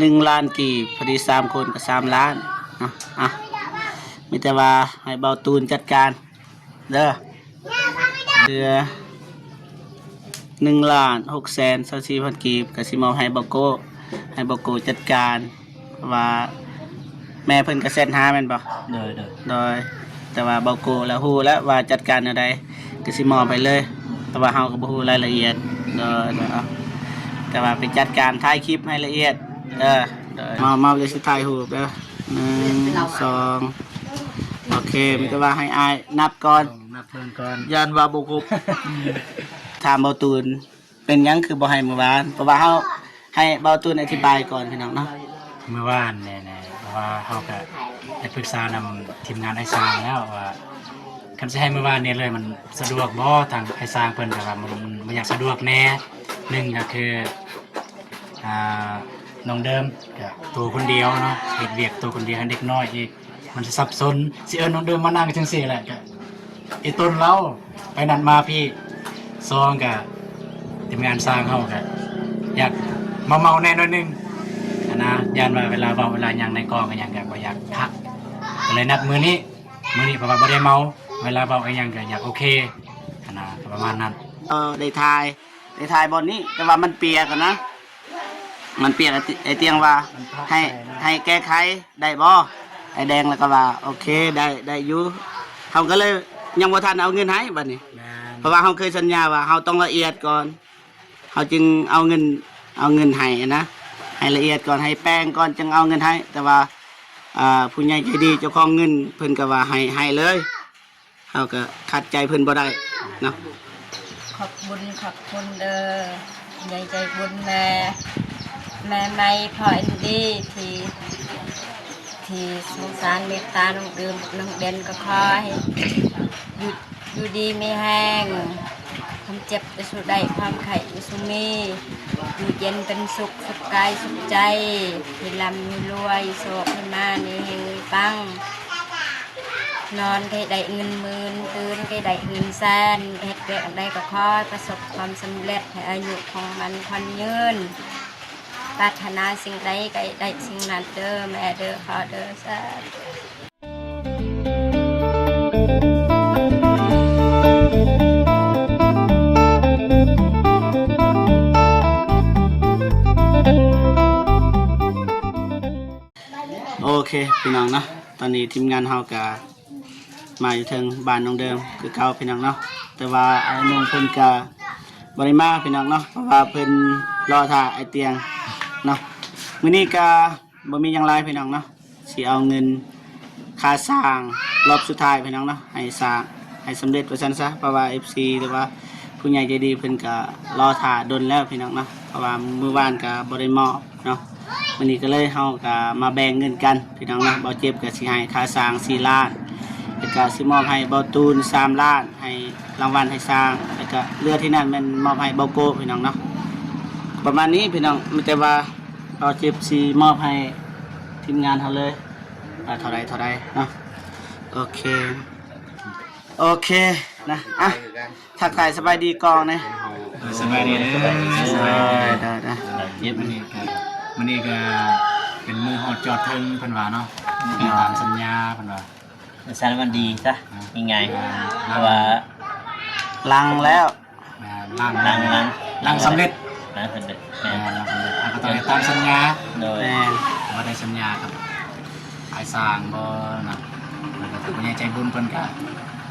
ໜຶ່ງລ້ານກີບ ພໍດີສາມຄົນກໍສາມລ້ານ. ເອົາ ເອົາ ມີແຕ່ວ່າໃຫ້ເບົາຕູນຈັດການເດີ. ເຫຼືອໜຶ່ງລ້ານຫົກແສນຊາວສີ່ພັນກີບ ກໍຊິມອບໃຫ້ເບົາໂກ້ ໃຫ້ເບົາໂກ້ຈັດການ. ເພາະວ່າແມ່ເພິ່ນກໍແຊັດຫາແມ່ນບໍ່? ໂດຍ ໂດຍ ໂດຍ. ແຕ່ວ່າເບົາໂກ້ລະຮູ້ແລ້ວວ່າຈັດການແນວໃດ ກໍຊິມອບໃຫ້ເລີຍ. ແຕ່ວ່າເຮົາກໍບໍ່ຮູ້ລາຍລະອຽດ. ໂດຍ ໂດຍ. ເອົາ ແຕ່ວ່າໄປຈັດການຖ່າຍຄລິບໃຫ້ລະອຽດເດີ. ໂດຍ ມາ ມາ ດຽວຊິຖ່າຍຮູບເດີ. ໜຶ່ງ ສອງ ໂອເຄ. ມີແຕ່ວ່າໃຫ້ອ້າຍນັບກ່ອນ ນັບເບິ່ງກ່ອນ ຢ້ານວ່າບໍ່ຄົບ. ຖາມເບົາຕູນ ເປັນຫຍັງຄືບໍ່ໃຫ້ມື້ວານ? ເພາະວ່າເຮົາໃຫ້ເບົາຕູນອະທິບາຍກ່ອນພີ່ນ້ອງເນາະ. ມື້ວານນີ້ນະ ເພາະວ່າເຮົາກະໄດ້ປຶກສານຳທີມງານອ້າຍຊ້າງແລ້ວວ່າ ຄັນຊິໃຫ້ມື້ວານນີ້ເລີຍ ມັນສະດວກບໍ່? ທາງອ້າຍຊ້າງເພິ່ນກໍວ່າມັນ ມັນບໍ່ຢາກສະດວກແດ່. ໜຶ່ງກໍຄື ອ່າ ນ້ອງເດີມກໍໂຕຄົນດຽວເນາະ ເຮັດວຽກໂຕຄົນດຽວ ໃຫ້ເດັກນ້ອຍອີກ ມັນຊິສັບສົນ. ຊິເອີ້ນນ້ອງເດີມມານັ່ງຈັ່ງຊີ້ແຫຼະ ກະອີຕົນລາວໄປນັ້ນມາພີ້. ສອງກະທີມງານຊ່າງເຮົາກະຢາກເມົາໆແດ່ໜ້ອຍໜຶ່ງຫັ້ນນະ ຢ້ານວ່າເວລາເວົ້າເວລາຫຍັງໃນກອງອີຫຍັງກະບໍ່ຢາກຄັກ. ກໍເລີຍນັດມື້ນີ້ ມື້ນີ້ເພາະວ່າບໍ່ໄດ້ເມົາ ເວລາເວົ້າອີຫຍັງກະຢາກໂອເຄຫັ້ນນະ ປະມານນັ້ນ. ເອີ ໄດ້ຖ່າຍ ໄດ້ຖ່າຍບ່ອນນີ້ ແຕ່ວ່າມັນປຽກຫັ້ນນະ ມັນປຽກ. ອ້າຍຕຽງວ່າໃຫ້ ໃຫ້ແກ້ໄຂໄດ້ບໍ່? ອ້າຍແດງລະກະວ່າ ໂອເຄ ໄດ້ ໄດ້ຢູ່. ເຮົາກະເລີຍຍັງບໍ່ທັນເອົາເງິນໃຫ້ບາດນີ້ ເພາະວ່າເຮົາເຄີຍສັນຍາວ່າເຮົາຕ້ອງລະອຽດກ່ອນ ເຮົາຈຶ່ງເອົາເງິນ ເອົາເງິນໃຫ້ຫັ້ນນະ ໃຫ້ລະອຽດກ່ອນ ໃຫ້ແປ້ງກ່ອນຈຶ່ງເອົາເງິນໃຫ້. ແຕ່ວ່າ ອ່າ ຜູ້ໃຫຍ່ໃຈດີເຈົ້າຂອງເງິນເພິ່ນກະວ່າໃຫ້ ໃຫ້ເລີຍ. ເຮົາກະຂັດໃຈເພິ່ນບໍ່ໄດ້ເນາະ. ຂອບບຸນຂອບຄຸນເດີ ໃຫຍ່ໃຈບຸນແມ່ ແມ່ໄມ້ ພໍ່ອິນດີ ທີ່ ທີ່ສົງສານເມດຕານ້ອງເດີມ ນ້ອງເດັ່ນ ກໍຂໍໃຫ້ຢູ່ ຢູ່ດີມີແຮງ ຄວາມເຈັບຢ່າສູ່ໄດ້ ຄວາມໄຂ້ຢ່າສູ່ມີ ຢູ່ເຢັນເປັນສຸກ ສຸກກາຍສຸກໃຈ ໃຫ້ລ່ຳໃຫ້ລວຍ ໂຊກໃຫ້ມາ ມີເຮງມີປັງ. ນອນໃຫ້ໄດ້ເງິນໝື່ນ ຕື່ນໃຫ້ໄດ້ເງິນແສນ ເຮັດວຽກອັນໃດກໍຂໍໃຫ້ປະສົບຄວາມສຳເລັດ ໃຫ້ອາຍຸຄົງໝັ້ນຂວັນຍືນ ປາດຖະໜາສິ່ງໃດກໍໃຫ້ໄດ້ສິ່ງນັ້ນເດີ ແມ່ເດີ ພໍ່ເດີ ສາທຸ. ໂອເຄພີ່ນ້ອງເນາະ ຕອນນີ້ທີມງານເຮົາກະມາຢູ່ເທິງບ້ານນ້ອງເດີມຄືເກົ່າພີ່ນ້ອງເນາະ. ແຕ່ວ່າອ້າຍໜຸ່ມເພິ່ນກະບໍ່ໄດ້ມາພີ່ນ້ອງເນາະ ເພາະວ່າເພິ່ນລໍຖ້າອ້າຍຕຽງເນາະ. ມື້ນີ້ກະບໍ່ມີຫຍັງຫຼາຍພີ່ນ້ອງເນາະ ຊິເອົາເງິນຄ່າສ້າງລອບສຸດທ້າຍພີ່ນ້ອງເນາະ ໃຫ້ສ້າງໃຫ້ສຳເລັດວ່າຊັ້ນຊະ. ເພາະວ່າເອັຟຊີ ຫຼືວ່າຜູ້ໃຫຍ່ໃຈດີເພິ່ນກະລໍຖ້າດົນແລ້ວພີ່ນ້ອງເນາະ ເພາະວ່າມື້ວານກະບໍ່ໄດ້ມອບ ເນາະ. ມື້ນີ້ກໍເລີຍເຮົາກໍມາແບ່ງເງິນກັນພີ່ນ້ອງເນາະ. ບ່າວເຈັບກໍຊິໃຫ້ຄ່າສ້າງສີ່ລ້ານ ແລ້ວກໍຊິມອບໃຫ້ບ່າວຕູນສາມລ້ານ ໃຫ້ລາງວັນໃຫ້ຊ່າງ ແລ້ວກໍເຫຼືອທີ່ນັ້ນແມ່ນມອບໃຫ້ບ່າວໂກ້ພີ່ນ້ອງເນາະ. ປະມານນີ້ພີ່ນ້ອງ ມີແຕ່ວ່າບ່າວເຈັບຊິມອບໃຫ້ທີມງານເຮົາເລີຍ ວ່າເທົ່າໃດເທົ່າໃດເນາະ. ໂອເຄ ໂອເຄນະ ອ່ະ ທັກທາຍສະບາຍດີກ່ອນເນາະ. ເອີ ສະບາຍດີເດີ ສະບາຍດີເດີ. ມື້ນີ້ກໍ ມື້ນີ້ກໍເປັນມື້ຮອດຈອດເຖິງເພິ່ນວ່າເນາະ ເນາະ ຕາມສັນຍາເພິ່ນວ່າ ມັນຊັ້ນມັນດີຊະ ງ່າຍໆ ເພາະວ່າຫຼັງແລ້ວ ແມ່ນ ຫຼັງ ຫຼັງ ຫຼັງ ຫຼັງສຳເລັດ ຫຼັງສຳເລັດ ແມ່ນ ຫຼັງສຳເລັດ ເຮົາກໍຕ້ອງເຮັດຕາມສັນຍາ ໂດຍ ແມ່ນ ວ່າໄດ້ສັນຍາກັບອ້າຍຊ່າງບໍ່ນະ ແລ້ວກໍຜູ້ໃຫຍ່ໃຈບຸນເພິ່ນກໍ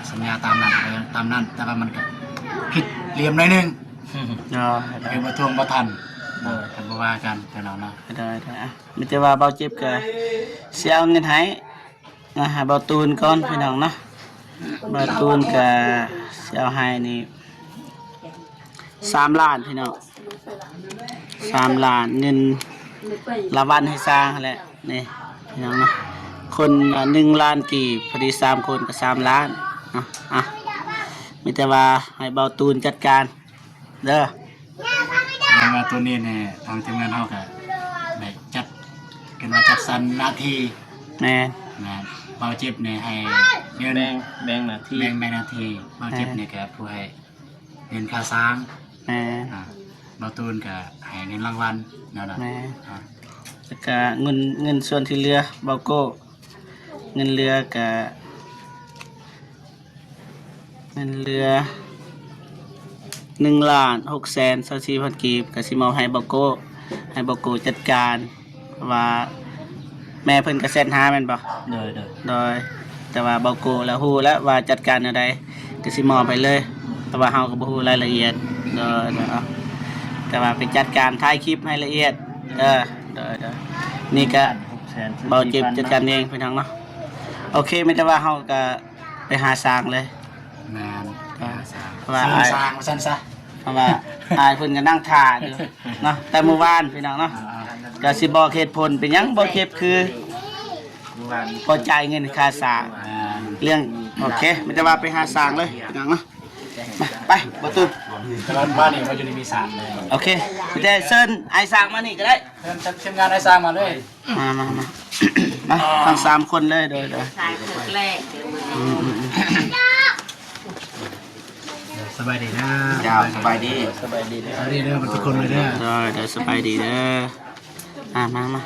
ສັນຍາຕາມນັ້ນ ຕາມນັ້ນ ແຕ່ວ່າມັນກໍຜິດຫຼ່ຽມໜ້ອຍໜຶ່ງ ໂດຍ ຄືບໍ່ທວງບໍ່ທັນ ໂດຍ ກໍບໍ່ວ່າກັນເນາະ ໂດຍ ໂດຍ ອ່ະ ມີແຕ່ວ່າບ່າວເຈັບກໍຊິເອົາເງິນໃຫ້ ອ່າ ໃຫ້ບ່າວຕູນກ່ອນພີ່ນ້ອງເນາະ. ບ່າວຕູນກະຊິເອົາໃຫ້ນີ້ສາມລ້ານພີ່ນ້ອງ ສາມລ້ານ ເງິນລາງວັນໃຫ້ຊ່າງຫັ້ນແຫຼະ ນີ້ພີ່ນ້ອງເນາະ. ຄົນລະໜຶ່ງລ້ານກີບ ພໍດີສາມຄົນກໍສາມລ້ານ. ອ່ະ ອ່ະ ມີແຕ່ວ່າໃຫ້ບ່າວຕູນຈັດການ ເດີ ແມ່ນວ່າໂຕນີ້ນີ້ ທາງທີມງານເຮົາກະໄດ້ຈັດ ເອີ້ນວ່າຈັດສັນໜ້າທີ່ ແມ່ນ ແມ່ນ ບ່າວເຈັບນີ້ໃຫ້ເງິນ ແບ່ງ ແບ່ງໜ້າທີ່ ແບ່ງ ແບ່ງໜ້າທີ່ ບ່າວເຈັບນີ້ກະຜູ້ໃຫ້ເງິນຄ່າສ້າງ ແມ່ນ ອ່າ ບ່າວຕູນກະໃຫ້ເງິນລາງວັນແນວນັ້ນ ແມ່ນ ອ່າ ແລ້ວກະເງິນ ເງິນສ່ວນທີ່ເຫຼືອ ເບົາໂກ້ ເງິນເຫຼືອກະ ເງິນເຫຼືອໜຶ່ງລ້ານຫົກແສນຊາວສີ່ພັນກີບ ກະຊິມອບໃຫ້ເບົາໂກ້ ໃຫ້ເບົາໂກ້ຈັດການ ເພາະວ່າແມ່ເພິ່ນກະແຊັດຫາແມ່ນບໍ່? ໂດຍ ໂດຍ ໂດຍ ແຕ່ວ່າເບົາໂກ້ລະຮູ້ແລ້ວວ່າຈັດການແນວໃດ ກະຊິມອບໃຫ້ເລີຍ ແຕ່ວ່າເຮົາກະບໍ່ຮູ້ລາຍລະອຽດ ໂດຍ ໂດຍ ເອົາ ແຕ່ວ່າໄປຈັດການຖ່າຍຄລິບໃຫ້ລະອຽດເດີ ໂດຍ ໂດຍ ນີ້ກະເບົາເຈັບຈັດການເອງພີ່ນ້ອງເນາະ ໂອເຄ ມີແຕ່ວ່າເຮົາກະ ໄປຫາສ້າງເລີຍ ແມ່ນ ເອີ ໄປຫາສ້າງ ເພາະວ່າອ້າຍ ສ້າງວ່າຊັ້ນຊະ ເພາະວ່າອ້າຍເພິ່ນກະນັ່ງຖ້າຢູ່ເນາະ ແຕ່ມື້ວານພີ່ນ້ອງເນາະ ອ່າໆ ກະຊິບອກເຫດຜົນເປັນຫຍັງບໍ່ເຈັບ ຄືບໍ່ຈ່າຍເງິນຄ່າສ້າງ ອ່າ ເລື່ອງ ໂອເຄ ມີແຕ່ວ່າໄປຫາສ້າງເລີຍພີ່ນ້ອງເນາະ ມາ ໄປ ບໍ່ຕື່ມ ແຕ່ວ່າບ້ານນີ້ບໍ່ຢູ່ໃນມີສ້າງເລີຍ ໂອເຄ ມີແຕ່ເຊີນອ້າຍສ້າງມານີ້ກະໄດ້ ເຊີນທີມງານອ້າຍສ້າງມາເລີຍ ມາ ມາ ມາ ມາ ທັງສາມຄົນເລີຍ ໂດຍ ໂດຍ ຖ່າຍຄົນແລກ ອືມ ອືມ ອືມ ສະບາຍດີເດີ ເຈົ້າ ສະບາຍດີ ສະບາຍດີເດີ ສະບາຍດີເດີ ທຸກຄົນເລີຍເດີ ໂດຍ ໂດຍ ສະບາຍດີເດີ ອ່າ ມາ ມາ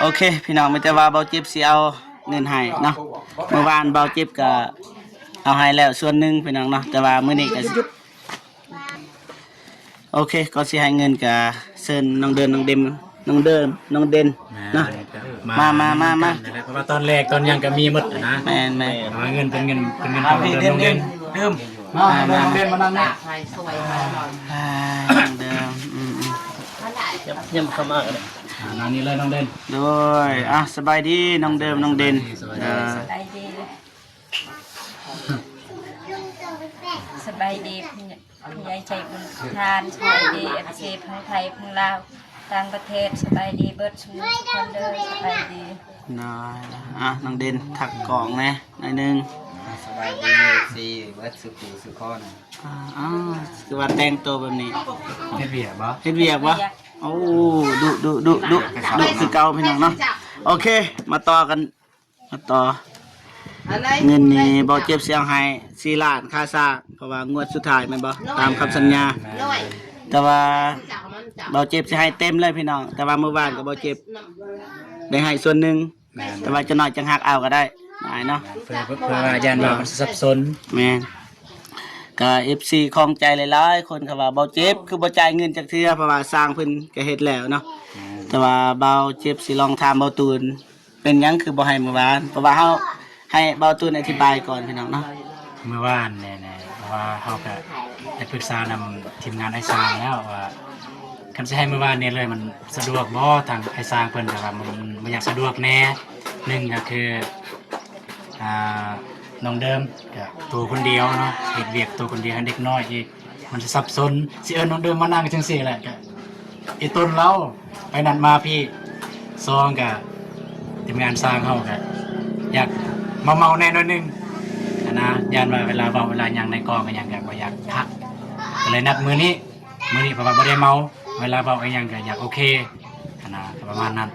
ໂອເຄ ພີ່ນ້ອງ ມີແຕ່ວ່າເບົາເຈັບຊິເອົາເງິນໃຫ້ເນາະ ມື້ວານເບົາເຈັບກະເອົາໃຫ້ແລ້ວສ່ວນໜຶ່ງພີ່ນ້ອງເນາະ ແຕ່ວ່າມື້ນີ້ກະ ໂອເຄ ກ່ອນຊິໃຫ້ເງິນກະເຊີນນ້ອງເດີມ ນ້ອງເດັນ ນ້ອງເດີມ ນ້ອງເດັ່ນ ແມ່ນ ເນາະ ມາ ມາ ມາ ມາ ມາ ເພາະວ່າຕອນແລກຕອນຫຍັງກະມີໝົດຫັ້ນນະ ແມ່ນ ແມ່ນ ເພາະວ່າເງິນເປັນເງິນ ເປັນເງິນຂອງເດີມ ນ້ອງເດັ່ນ ເດີມ ມາ ມາ ມາ ເດີມ ມານັ່ງນີ້ ອ່າ ນ້ອງເດີມ ອືມ ອືມ ຢ້ຳເຂົ້າມາກະໄດ້ ອ່າ ນັ່ງນີ້ເລີຍນ້ອງເດັ່ນ ໂດຍ ອ່າ ສະບາຍດີນ້ອງເດີມ ນ້ອງເດັ່ນ ສະບາຍດີ ເອີ ສະບາຍດີ ສະບາຍດີ ຜູ້ໃຫຍ່ໃຈບຸນທຸກທ່ານ ສະບາຍດີ ເອັຟຊີ ທັງໄທທັງລາວຕ່າງປະເທດ ສະບາຍດີເບິດສູ່ຄົນເດີ ສະບາຍດີ ນ້ອຍ ອ່ະ ນ້ອງເດັ່ນ ທັກກ້ອງແດ່ໜ້ອຍໜຶ່ງ ສະບາຍດີ ເອັຟຊີ ເບິດສູ່ຜູ້ສູ່ຄົນ ອ່າ ອ້າວ ຄືວ່າແຕ່ງໂຕແບບນີ້ ເຮັດວຽກບໍ່? ເຮັດວຽກບໍ່? ເຮັດວຽກ ໂອ້ ດຸ ດຸ ດຸ ດຸ ດຸຄືເກົ່າພີ່ນ້ອງເນາະ ໂອເຄ ມາຕໍ່ກັນ ມາຕໍ່ ເງິນນີ້ເບົາເຈັບຊິເອົາໃຫ້ສີ່ລ້ານຄ່າສ້າງ ເພາະວ່າງວດສຸດທ້າຍແມ່ນບໍ່? ຕາມຄຳສັນຍາ ແຕ່ວ່າເບົາເຈັບຊິໃຫ້ເຕັມເລີຍພີ່ນ້ອງ ແຕ່ວ່າມື້ວານກະເບົາເຈັບໄດ້ໃຫ້ສ່ວນໜຶ່ງ ແຕ່ວ່າຈັກໜ້ອຍຈັ່ງຫັກເອົາກະໄດ້ ອ້າຍເນາະ ເພື່ອ ເພື່ອວ່າຢ້ານວ່າມັນສັບສົນ ແມ່ນ ກະ ເອັຟຊີ ຂ້ອງໃຈຫຼາຍໆຄົນ ເຂົາວ່າເບົາເຈັບຄືບໍ່ຈ່າຍເງິນຈັກເທື່ອ ເພາະວ່າສ້າງເພິ່ນກະເຮັດແລ້ວເນາະ ແຕ່ວ່າເບົາເຈັບຊິລອງຖາມເບົາຕູນ ເປັນຫຍັງຄືບໍ່ໃຫ້ມື້ວານ? ເພາະວ່າເຮົາໃຫ້ເບົາຕູນອະທິບາຍກ່ອນພີ່ນ້ອງເນາະ. ມື້ວານນີ້ ເພາະວ່າເຮົາກະໄດ້ປຶກສານຳທີມງານອ້າຍຊ້າງແລ້ວວ່າ ຄັນຊິໃຫ້ມື້ວານນີ້ເລີຍມັນສະດວກບໍ່? ທາງອ້າຍຊ້າງເພິ່ນກະວ່າມັນ ມັນບໍ່ຢາກສະດວກແດ່. ໜຶ່ງກະຄື ອ່າ ນ້ອງເດີມກະໂຕຄົນດຽວເນາະ ເຮັດວຽກໂຕຄົນດຽວໃຫ້ເດັກນ້ອຍອີກ ມັນຊິສັບສົນ ຊິເອີ້ນນ້ອງເດີມມານັ່ງຈັ່ງຊີ້ແຫຼະ ກະອີ່ຕົນລາວໄປນັ້ນມາພີ້. ສອງກະທີມງານຊ່າງເຮົາກະຢາກເມົາໆແດ່ໜ້ອຍໜຶ່ງຫັ້ນນະ ຢ້ານວ່າເວລາເວົ້າເວລາຫຍັງໃນກ້ອງອີ່ຫຍັງກະບໍ່ຢາກຄັກ ກະເລີຍນັດມື້ນີ້ ມື້ນີ້ເພາະວ່າບໍ່ໄດ້ເມົາ ເວລາເວົ້າອີ່ຫຍັງກະຢາກໂອເຄຫັ້ນນະ ກະປະມານນັ້ນ.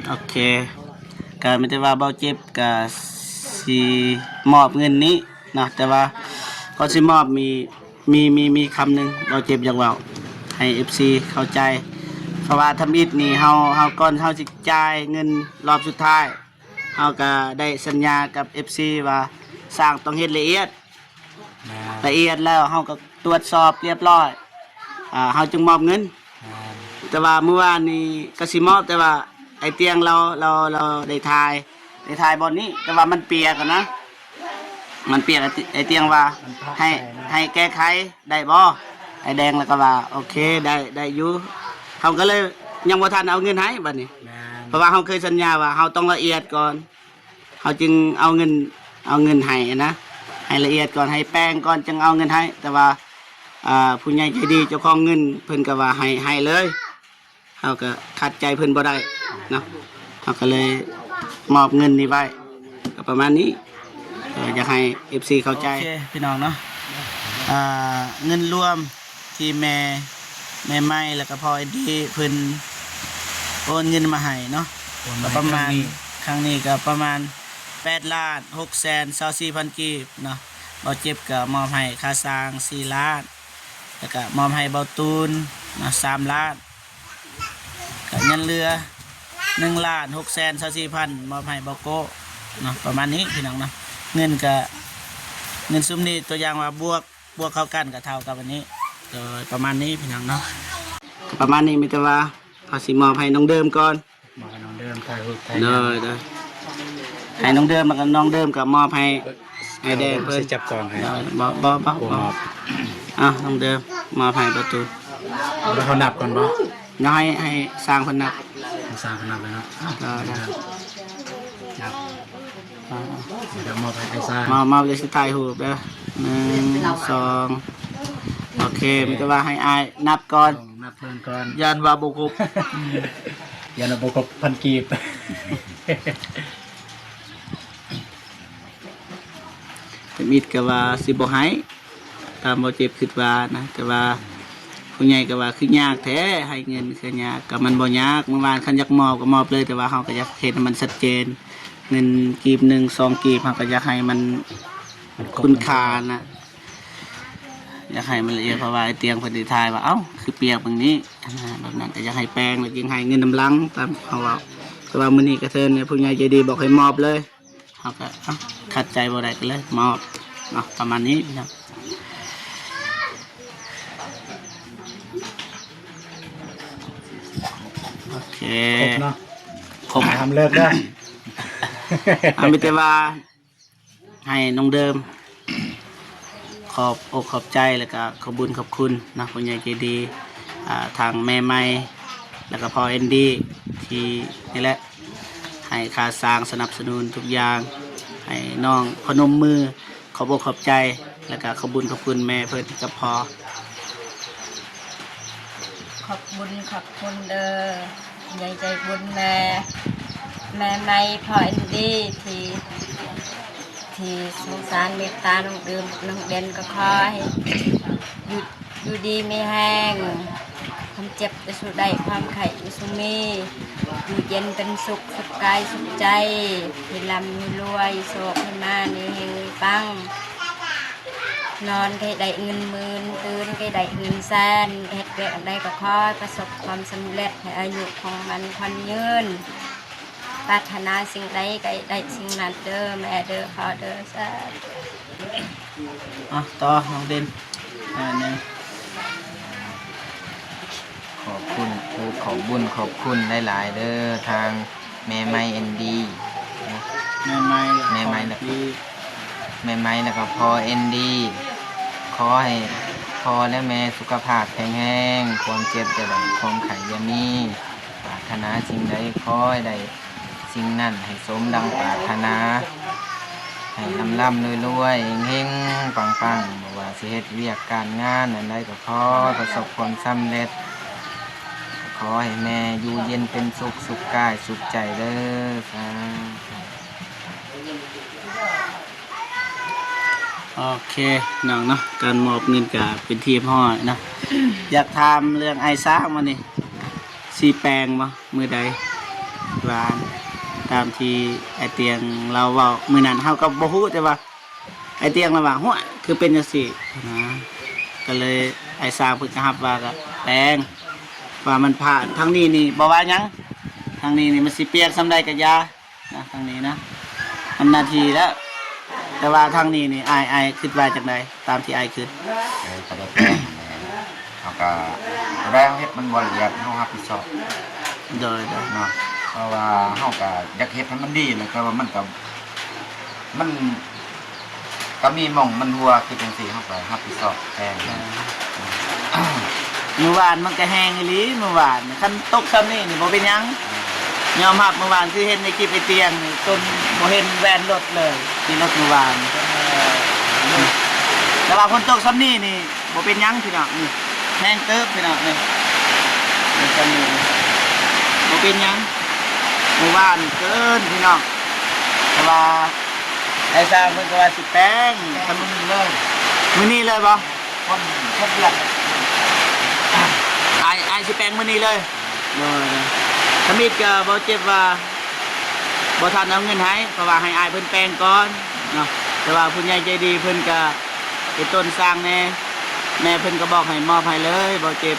ໂອເຄ ກະມີແຕ່ວ່າເບົາເຈັບກະຊິມອບເງິນນີ້ ເນາະ ແຕ່ວ່າກ່ອນຊິມອບມີ ມີ ມີ ມີຄຳໜຶ່ງເບົາເຈັບຢາກເວົ້າໃຫ້ເອັຟຊີເຂົ້າໃຈ ເພາະວ່າທຳອິດນີ້ເຮົາ ເຮົາ ກ່ອນເຮົາຊິຈ່າຍເງິນລອບສຸດທ້າຍ ເຮົາກະໄດ້ສັນຍາກັບເອັຟຊີວ່າຊ່າງຕ້ອງເຮັດລະອຽດ ແມ່ນ ລະອຽດແລ້ວເຮົາກະ ຕວດສອບລຽບລ້ອຍ ອ່າ ເຮົາຈຶ່ງມອບເງິນ ແມ່ນ ແຕ່ວ່າມື້ວານນີ້ກະຊິມອບ ແຕ່ວ່າໄອ້ຕຽງລາວ ລາວ ລາວໄດ້ຖ່າຍ ໄດ້ຖ່າຍບ່ອນນີ້ ແຕ່ວ່າມັນປຽກຫັ້ນນະ ມັນປຽກ ໄອ້ຕຽງວ່າ ໃຫ້ ໃຫ້ແກ້ໄຂໄດ້ບໍ່? ໄອ້ແດງລະກະວ່າ ໂອເຄ ໄດ້ ໄດ້ຢູ່ ເຮົາກະເລີຍຍັງບໍ່ທັນເອົາເງິນໃຫ້ບາດນີ້ ແມ່ນ ເພາະວ່າເຮົາເຄີຍສັນຍາວ່າເຮົາຕ້ອງລະອຽດກ່ອນ ເຮົາຈຶ່ງເອົາເງິນ ເອົາເງິນໃຫ້ນະ ໃຫ້ລະອຽດກ່ອນ ໃຫ້ແປ້ງກ່ອນຈຶ່ງເອົາເງິນໃຫ້ ແຕ່ວ່າ ອ່າ ຜູ້ໃຫຍ່ໃຈດີເຈົ້າຂອງເງິນເພິ່ນກະວ່າໃຫ້ ໃຫ້ເລີຍ ເຮົາກະຂັດໃຈເພິ່ນບໍ່ໄດ້ເນາະ ເຮົາກະເລີຍມອບເງິນນີ້ໄວ້ ກະປະມານນີ້ ກະຢາກໃຫ້ເອັຟຊີເຂົ້າໃຈ ໂອເຄ ພີ່ນ້ອງເນາະ ອ່າ ເງິນລວມ ທີ່ແມ່ ແມ່ໄມ້ ແລ້ວກະພໍ່ເອັດດີ້ເພິ່ນໂອນເງິນມາໃຫ້ເນາະ ໂອນມາໃຫ້ ກະປະມານ ຄັ້ງນີ້ ຄັ້ງນີ້ກະປະມານແປດລ້ານຫົກແສນຊາວສີ່ພັນກີບເນາະ ເບົາເຈັບກະມອບໃຫ້ຄ່າຊ່າງສີ່ລ້ານ ແລ້ວກະມອບໃຫ້ເບົາຕູນ ນະ ສາມລ້ານ ກະຍັງເຫຼືອໜຶ່ງລ້ານຫົກແສນຊາວສີ່ພັນ ມອບໃຫ້ເບົາໂກ້ເນາະ ປະມານນີ້ພີ່ນ້ອງເນາະ. ເງິນກະ ເງິນຊຸມນີ້ ຕົວຢ່າງວ່າບວກ ບວກເຂົ້າກັນກະເທົ່າກັບອັນນີ້ ໂດຍ ປະມານນີ້ພີ່ນ້ອງເນາະ ປະມານນີ້. ມີແຕ່ວ່າເຮົາຊິມອບໃຫ້ນ້ອງເດີມກ່ອນ ມອບໃຫ້ນ້ອງເດີມ ຖ່າຍຮູບ ຖ່າຍ ໂດຍ ໂດຍ ໃຫ້ນ້ອງເດີມ ແລ້ວກໍນ້ອງເດີມກໍມອບໃຫ້ ໃຫ້ແດງເພິ່ນ ຊິຈັບກອງໃຫ້ ໂດຍ ບໍ່ ບໍ່ ບໍ່ ບໍ່ ມອບ ອ່ະ ນ້ອງເດີມ ມອບໃຫ້ປະຕູ ແລ້ວເຮົານັບກ່ອນບໍ່? ເນາະ ໃຫ້ ໃຫ້ຊ່າງເພິ່ນນັບ ໃຫ້ຊ່າງເພິ່ນນັບເລີຍເນາະ ໂດຍ ໂດຍ ນັບ ອ່າ ດຽວມອບໃຫ້ອ້າຍຊາງ ມອບ ມອບ ດຽວຊິຖ່າຍຮູບເດີ ໜຶ່ງ ສອງ ໂອເຄ ມີແຕ່ວ່າໃຫ້ອ້າຍນັບກ່ອນ ຕ້ອງນັບເບິ່ງກ່ອນ ຢ້ານວ່າບໍ່ຄົບ ຢ້ານວ່າບໍ່ຄົບພັນກີບ ທຳອິດກໍວ່າຊິບໍ່ໃຫ້ ຕາມບໍ່ເຈັບຄິດວ່ານະ ແຕ່ວ່າຜູ້ໃຫຍ່ກໍວ່າຄືຍາກແທ້ ໃຫ້ເງິນຄືຍາກ ກໍມັນບໍ່ຍາກ ມື້ວານຄັນຢາກມອບກໍມອບເລີຍ ແຕ່ວ່າເຮົາກໍຢາກເຮັດໃຫ້ມັນຊັດເຈນ ເງິນກີບໜຶ່ງ ສອງກີບ ເຮົາກໍຢາກໃຫ້ມັນຄຸນຄ່ານະ ຢາກໃຫ້ມັນລະອຽດ ເພາະວ່າໄອ້ຕຽງເພິ່ນໄດ້ຖ່າຍວ່າ ເອົ້າ ຄືປຽກແບບນີ້ ອັນນັ້ນ ແບບນັ້ນ ກໍຢາກໃຫ້ແປງ ແລ້ວຈຶ່ງໃຫ້ເງິນນຳຫຼັງ ຕາມເຮົາເວົ້າ ແຕ່ວ່າມື້ນີ້ກະເທີນນີ້ ຜູ້ໃຫຍ່ໃຈດີບອກໃຫ້ມອບເລີຍ ເຮົາກໍ ເອົ້າ ຂັດໃຈບໍ່ໄດ້ກໍເລີຍມອບເນາະ ປະມານນີ້ເນາະ ໂອເຄ ຄົບເນາະ ຄົບ ຫ້າມເລີກເດີ ເອົາ ມີແຕ່ວ່າ ໃຫ້ນ້ອງເດີມ ຂອບອົກຂອບໃຈ ແລ້ວກະຂອບບຸນຂອບຄຸນເນາະ ຜູ້ໃຫຍ່ໃຈດີ ອ່າ ທາງແມ່ໃໝ່ ແລ້ວກະພໍ່ແອນດີ້ ທີ່ນີ້ແຫຼະ ໃຫ້ຄ່າສ້າງສະໜັບສະໜູນທຸກຢ່າງ ໃຫ້ນ້ອງພະນົມມື ຂອບອົກຂອບໃຈ ແລ້ວກະຂອບບຸນຂອບຄຸນແມ່ເພິ່ນກັບພໍ່. ຂອບບຸນຂອບຄຸນເດີ ໃຫຍ່ໃຈບຸນແມ່ ແມ່ໃໝ່ ພໍ່ແອນດີ້ ທີ່ ທີ່ສົງສານເມດຕານ້ອງເດີມກັບນ້ອງເດັ່ນ ກໍຂໍໃຫ້ຢູ່ ຢູ່ດີມີແຮງ ຄວາມເຈັບຢ່າສູ່ໄດ້ ຄວາມໄຂ້ຢ່າສູ່ມີ ຢູ່ເຢັນເປັນສຸກ ສຸກກາຍສຸກໃຈ ໃຫ້ລ່ຳໃຫ້ລວຍ ໂຊກໃຫ້ມາ ມີເຮງມີປັງ. ນອນກໍໃຫ້ໄດ້ເງິນໝື່ນ ຕື່ນກໍໃຫ້ໄດ້ເງິນແສນ ເຮັດວຽກອັນໃດກໍຂໍໃຫ້ປະສົບຄວາມສຳເລັດ ໃຫ້ອາຍຸຄົງໝັ້ນຂວັນຍືນ ປາດຖະໜາສິ່ງໃດກໍໃຫ້ໄດ້ສິ່ງນັ້ນເດີແມ່ເດີພໍ່ເດີ ສາທຸ. ອ່ະ ຕໍ່ນ້ອງເດັ່ນ ໜ້ອຍໜຶ່ງ. ຂອບຄຸນ ຂອບບຸນຂອບຄຸນຫຼາຍໆເດີ ທາງ ແມ່ໄມ້ເອັນດີ ແມ່ໄມ້ ແມ່ໄມ້ ແມ່ໄມ້ ແລ້ວກໍພໍ່ເອັນດີ ຂໍໃຫ້ພໍ່ ແລະ ແມ່ສຸຂະພາບແຂງແຮງ ຄວາມເຈັບຢ່າໄດ້ ຄວາມໄຂ້ຢ່າມີ ປາດຖະໜາສິ່ງໃດຂໍໃຫ້ໄດ້ສິ່ງນັ້ນ ໃຫ້ສົມດັ່ງປາດຖະໜາ ໃຫ້ລ່ຳໆລວຍໆ ເຮັງໆປັງໆ ບໍ່ວ່າຊິເຮັດວຽກການງານອັນໃດກໍຂໍປະສົບຄວາມສຳເລັດ. ຂໍໃຫ້ແມ່ຢູ່ເຢັນເປັນສຸກ ສຸກກາຍສຸກໃຈເດີ ສາທຸ. ໂອເຄ ນ້ອງເນາະ ການມອບເງິນກະເປັນທີ່ຮຽບຮ້ອຍເນາະ ຢາກຖາມເລື່ອງອ້າຍຊ້າງມານີ້ ຊິແປງບໍ່ ມື້ໃດ ວ່າຕາມທີ່ອ້າຍຕຽງລາວເວົ້າມື້ນັ້ນ ເຮົາກໍບໍ່ຮູ້ ແຕ່ວ່າ ອ້າຍຕຽງລາວວ່າ ຫ້ວຍ ຄືເປັນຈັ່ງຊີ້ນະ ກໍເລີຍອ້າຍຊ້າງເພິ່ນກໍຮັບວ່າກໍແປງ ວ່າມັນຜ່ານ ທາງນີ້ນີ້ບໍ່ວ່າຫຍັງ ທາງນີ້ນີ້ມັນຊິປຽກສ່ຳໃດກໍຢ່ານະ ທາງນີ້ນະ ມັນໜ້າທີ່ແລ້ວ ແຕ່ວ່າທາງນີ້ນີ້ ອ້າຍ ອ້າຍຄິດວ່າຈັ່ງໃດ ຕາມທີ່ອ້າຍຄິດ? ເອີ ກໍໄດ້ແປງແຫຼະ ເຮົາກໍບໍ່ໄດ້ເຮັດ ມັນບໍ່ລະອຽດ ເຮົາຮັບຜິດຊອບ ໂດຍ ໂດຍ ເນາະ ເພາະວ່າເຮົາກໍຢາກເຮັດໃຫ້ມັນດີແຫຼະ ແຕ່ວ່າມັນກໍ ມັນກໍມີໝ່ອງມັນຮົ່ວ ຄືຈັ່ງຊີ້ ເຮົາກໍຮັບຜິດຊອບແທນ. ມື້ວານມັນກໍແຮງອີ່ຫຼີ ມື້ວານ ຄັນຕົກຊ່ຳນີ້ນີ້ບໍ່ເປັນຫຍັງ ຍອມຮັບ ມື້ວານຄືເຫັນໃນຄລິບໄອ້ຕຽງນີ້ ຈົນບໍ່ເຫັນແວ່ນລົດເລີຍ ຂີ່ລົດມື້ວານ ແຕ່ວ່າຝົນຕົກຊ່ຳນີ້ນີ້ ບໍ່ເປັນຫຍັງພີ່ນ້ອງ ນີ້ແຮງເຕີບພີ່ນ້ອງ ນີ້ ນີ້ຊ່ຳນີ້ນີ້ ບໍ່ເປັນຫຍັງ ມື້ວານເກີນພີ່ນ້ອງ ແຕ່ວ່າອ້າຍຊ້າງເພິ່ນກໍວ່າຊິແປງ ແປງມື້ນີ້ເລີຍ ມື້ນີ້ເລີຍບໍ່? ຄົນ ຄົນເດືອນ ອ້າຍ ອ້າຍຊິແປງມື້ນີ້ເລີຍ ໂດຍ ໂດຍ ທຳອິດກໍບໍ່ເຈັບວ່າ ບໍ່ທັນເອົາເງິນໃຫ້ ເພາະວ່າໃຫ້ອ້າຍເພິ່ນແປງກ່ອນເນາະ ແຕ່ວ່າຜູ້ໃຫຍ່ໃຈດີເພິ່ນກະເປັນຕົ້ນສ້າງແດ່ ແມ່ເພິ່ນກໍບອກໃຫ້ມອບໃຫ້ເລີຍ ບໍ່ເຈັບ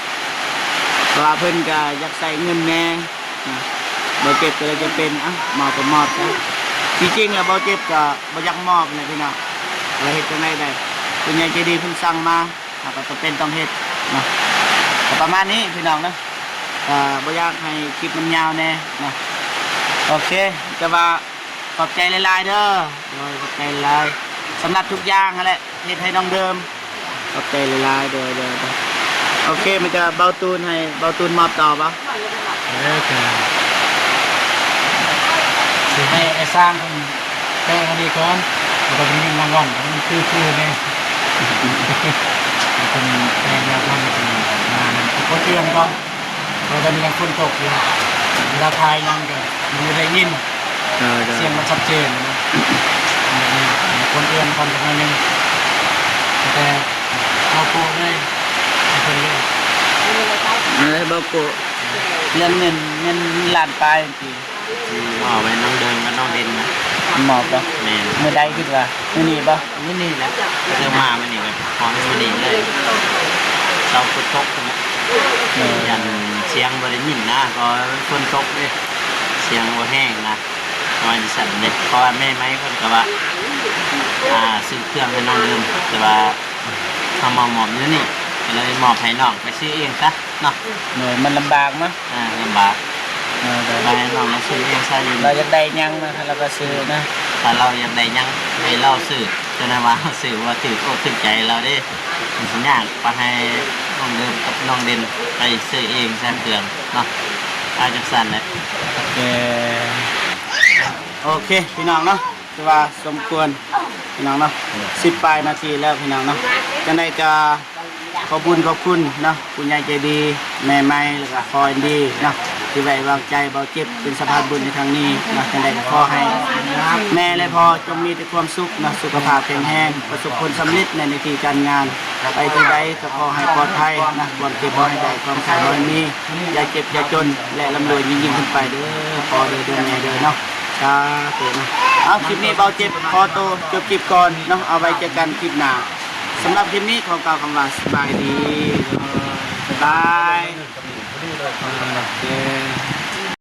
ເພາະວ່າເພິ່ນກໍຢາກໃຊ້ເງິນແດ່ນະ ບໍ່ເຈັບກໍເລີຍຈຳເປັນ ເອົ້າ ມອບກໍມອບຊະ. ທີ່ຈິງແລ້ວບໍ່ເຈັບກໍບໍ່ຢາກມອບແຫຼະພີ່ນ້ອງ ແລ້ວເຮັດຈັ່ງໃດໄດ້ ຜູ້ໃຫຍ່ໃຈດີເພິ່ນສັ່ງມາ ເຮົາກໍຈຳເປັນຕ້ອງເຮັດເນາະ. ກໍປະມານນີ້ພີ່ນ້ອງເນາະ ກໍບໍ່ຢາກໃຫ້ຄລິບມັນຍາວແດ່ເນາະ. ໂອເຄ ແຕ່ວ່າ ຂອບໃຈຫຼາຍໆເດີ. ໂດຍ ຂອບໃຈຫຼາຍໆ ສຳລັບທຸກຢ່າງຫັ້ນແຫຼະ ເຮັດໃຫ້ນ້ອງເດີມ. ຂອບໃຈຫຼາຍໆ ໂດຍ ໂດຍ ໂດຍ. ໂອເຄ ມີແຕ່ເບົາຕູນ ໃຫ້ເບົາຕູນມອບຕໍ່ບໍ່? ເອີ ກໍຊິໃຫ້ອ້າຍຊ້າງເພິ່ນແປງອັນນີ້ກ່ອນ ແລ້ວກໍໄດ້ເງິນລາງວັນ ມັນຄືໆແນ່. ເພິ່ນແປງລາງວັນ ເພິ່ນມານຳ ກົດເຕືອນກ່ອນ. ເພາະວ່າຕອນນີ້ຍັງຝົນຕົກຢູ່ ເວລາຖ່າຍຫຍັງກໍບໍ່ໄດ້ຍິນ ເອີ ໂດຍ ສຽງມັນຊັດເຈນນະ. ແບບນີ້ ກົດເຕືອນກ່ອນຈັກໜ້ອຍໜຶ່ງ ແຕ່ເອົາໂປະເລີຍ ໃຫ້ເພິ່ນເລີຍ. ເອີ ເບົາໂກະ ເລື່ອງເງິນ ເງິນລ້ານປາຍ ອືມ ມອບໃຫ້ນ້ອງເດີມກັບນ້ອງເດັ່ນນະ. ມອບບໍ່? ແມ່ນ. ມື້ໃດຄິດວ່າ? ມື້ນີ້ບໍ່? ມື້ນີ້ແຫຼະ ເດີມມາມື້ນີ້ກໍຂໍໃຫ້ມື້ນີ້ເລີຍ. ເຊົາຝົນຕົກພຸ້ນແຫຼະ. ເອີ ຢ້ານສຽງບໍ່ໄດ້ຍິນນະ ເພາະວ່າມັນຝົນຕົກເດ້ ສຽງບໍ່ແຮງນະ ວ່າຈັ່ງຊັ້ນເດ້. ເພາະວ່າແມ່ໄມ້ເພິ່ນກໍວ່າ ອ່າ ຊື້ເຄື່ອງໃຫ້ນ້ອງເດີມ ແຕ່ວ່າເຮົາມາມອບຢູ່ນີ້ ກໍເລີຍມອບໃຫ້ນ້ອງໄປຊື້ເອງຊະ ເນາະ. ໂດຍ ມັນລຳບາກເນາະ. ອ່າ ລຳບາກ. ເອີ ໂດຍ ໄປໃຫ້ນ້ອງລາວຊື້ເອງຊະຢູ່. ລາວຢາກໄດ້ຫຍັງນະ ລາວກໍຊື້ນະ. ຖ້າລາວຢາກໄດ້ຫຍັງໃຫ້ລາວຊື້ ຈະໄດ້ວ່າເຮົາຊື້ບໍ່ຖືກອົກຖືກໃຈລາວເດ້ ມັນຊິຍາກ. ໄປໃຫ້ນ້ອງເດີມກັບນ້ອງເດັ່ນໄປຊື້ເອງຊະເຄື່ອງເນາະ. ອາ ຈັ່ງຊັ້ນແຫຼະ. ໂອເຄ ໂອເຄ ພີ່ນ້ອງເນາະ. ຖືວ່າສົມຄວນພີ່ນ້ອງເນາະ ສິບປາຍນາທີແລ້ວພີ່ນ້ອງເນາະ. ຈັ່ງໃດກໍຂອບບຸນຂອບຄຸນເນາະ ຜູ້ໃຫຍ່ໃຈດີ ແມ່ໄມ້ ແລ້ວກໍພໍ່ອິນດີເນາະ ທີ່ໄວ້ວາງໃຈເບົາເຈັບເປັນສະພານບຸນໃນຄັ້ງນີ້ເນາະ. ຈັ່ງໃດກໍຂໍໃຫ້ແມ່ ແລະ ພໍ່ ຈົ່ງມີແຕ່ຄວາມສຸກເນາະ ສຸຂະພາບແຂງແຮງ ປະສົບຜົນສຳເລັດໃນໜ້າທີ່ການງານ ໄປທີ່ໃດກໍຂໍໃຫ້ປອດໄພເນາະ ຄວາມເຈັບບໍ່ໃຫ້ໄດ້ ຄວາມໄຂ້ບໍ່ໃຫ້ມີ ຢ່າເຈັບຢ່າຈົນ ແລະ ລ່ຳລວຍຍິ່ງໆຂຶ້ນໄປເດີ ພໍ່ເດີ ແມ່ເດີເນາະ. ສາທຸເນາະ. ເອົາ ຄລິບນີ້ເບົາເຈັບຂໍໂຕຈົບຄລິບກ່ອນເນາະ ເອົາໄວ້ເຈີກັນຄລິບໜ້າ. ສຳລັບຄລິບນີ້ຂໍກ່າວຄຳວ່າສະບາຍດີ ເດີ ບາຍບາຍ ໂອເຄ.